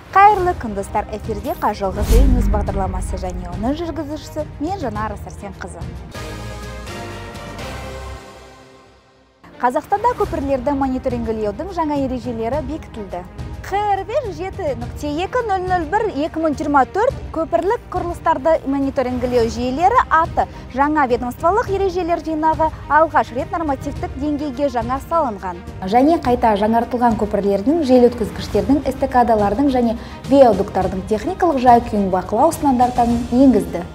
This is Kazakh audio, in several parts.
Қайырлы күн, достар! Эфирде Қажылғы News бағдарламасы және оның жүргізушісі мен, Жанара Сәрсенқызы. Қазақстанда көпірлерді мониторингілеудің жаңа ережелері бекітілді. ҚРВ 7.2001-2024 көпірлік құрылыстарды мониторингілеу жүйелері атты жаңа ведомстволық ережелер жинағы алғаш рет нормативтік деңгейге жаңа салынған. Және қайта жаңартылған көпірлердің, жел өткізгіштердің, эстакадалардың және виадуктардың техникалық жай-күйін бақылау стандарттарын енгізді.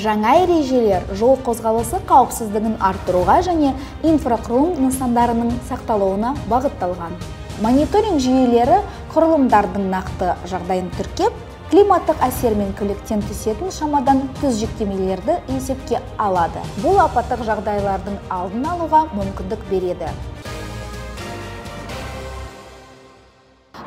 Жаңа ережелер жол қозғалысы қауіпсіздігін арттыруға және инфрақұрылым нысандарының сақталуына бағытталған. Мониторинг жүйелері құрылымдардың нақты жағдайын тіркеп, климаттық әсер мен көліктен түсетін шамадан тыс жүктемелерді есепке алады. Бұл апаттық жағдайлардың алдын алуға мүмкіндік береді.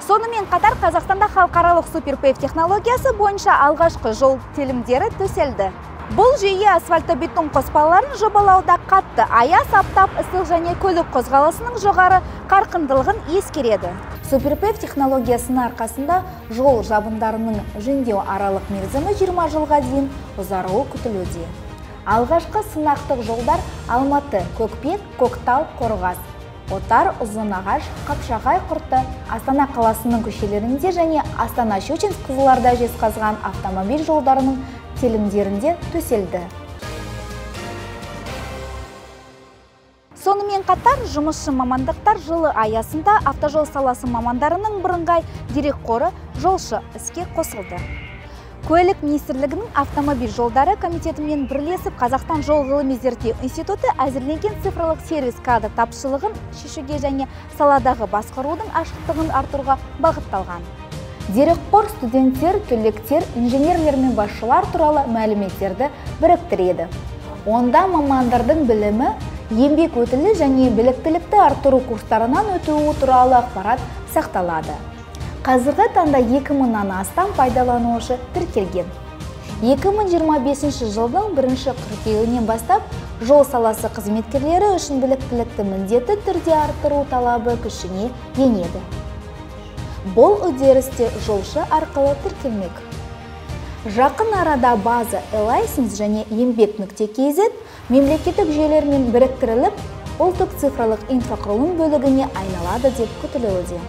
Сонымен қатар Қазақстанда халықаралық суперпейв технологиясы бойынша алғашқы жол телімдері төселді. Бұл жүйе асфальтобетон қоспаларын жобалауда қатты аяз, аптап, ыстық және көлік қозғалысының жоғары қарқындылығын ескереді. Суперпейв технологиясының арқасында жол жабындарының жөндеу аралық мерзімі 20 жылға дейін ұзаруы күтілуде. Алғашқы сынақтық жолдар Алматы, Көкпек, Көктал, Қорғас, Отар, Ұзынағаш, Қапшағай, Құрты, Астана қаласының көшелерінде және Астана, Щучинск, Қызылорда, Жезқазған автомобиль жолдарының телімдерінде төселді. Сонымен қатар жұмысшы мамандықтар жылы аясында автожол саласы мамандарының бірыңғай дерекқоры жолшы іске қосылды. Көлік министрлігінің автомобиль жолдары комитетімен бірлесіп Қазақстан жол ғылыми зерттеу институты әзірленген цифрлық сервис кадр тапшылығын шешуге және саладағы басқарудың ашықтығын арттыруға бағытталған. Дерекқор студенттер, түлектер, инженерлер мен басшылар туралы мәліметтерді біріктіреді. Онда мамандардың білімі, еңбек өтілі және біліктілікті арттыру курстарынан өтуі туралы ақпарат сақталады. Қазіргі таңда 2000-нан астам пайдаланушы тіркелген. 2025 жылдың бірінші қыркүйегінен бастап жол саласы қызметкерлері үшін біліктілікті міндетті түрде арттыру талабы күшіне енеді. Бұл үдерісте жолшы арқылы тіркелмек. Жақын арада база eLicense және еңбек.kz мемлекеттік жүйелермен біріктіріліп, ұлттық цифрлық инфрақұрылым бөлігіне айналады деп күтілуде.